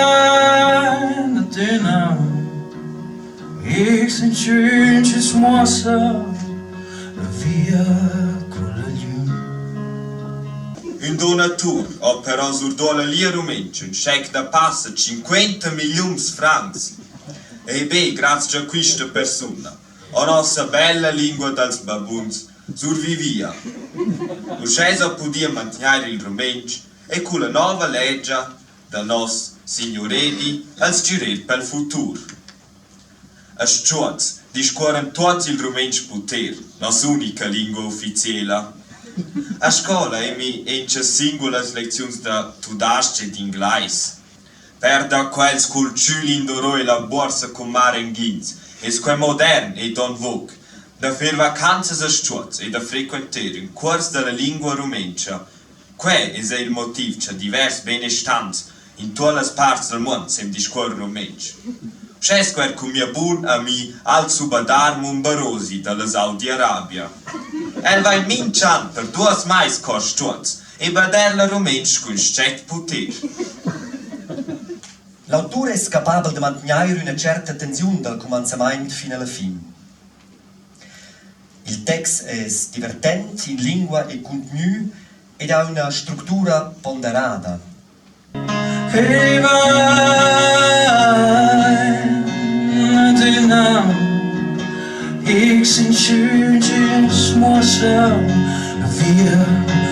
Vain adüna X-inchün chi's muossa la via culla glüm. Ün donatur ho però surdo alla Lia Rumentscha ün schec da passa tschinquanta milliuns francs. E be grazcha a quista persuna ho nossa bella lingua dals babuns survivia. Uschè s'ho pudia mantgnair il rumentsch e culla nouva ledscha da nos signuredi al sgürer pel futur. A Schuoz discuorran tuots il rumentsch puter, noss'unica lingua ufficiela. A scoula emi auncha singulas lecziuns da tudas-ch ed inglais. Per da quels cul tschül indorò e la buorsa cun marenghins es quai modern ed en vogue da fer vacanzas a Schuoz e da frequenter ün cuors da la lingua rumentscha. Quai es eir il motiv cha divers benestants in tuot las parts dal muond sem discuorrer rumentsch. Uschè sco eir cun mia bun ami Al-Subadar Mumbarosi da la Saudi-Arabia. El vain minch'an per duos mais cò Stuoz e baderla rumentsch cun stret puter. L'autur es capabel da mantgnair üna tscherta tensiun dal cumanzamaint fin a la fin. Il text es divertent in lingua e cuntgnü ed ha üna structura ponderada. Hey vain adüna X-inchün chi's muossa la via.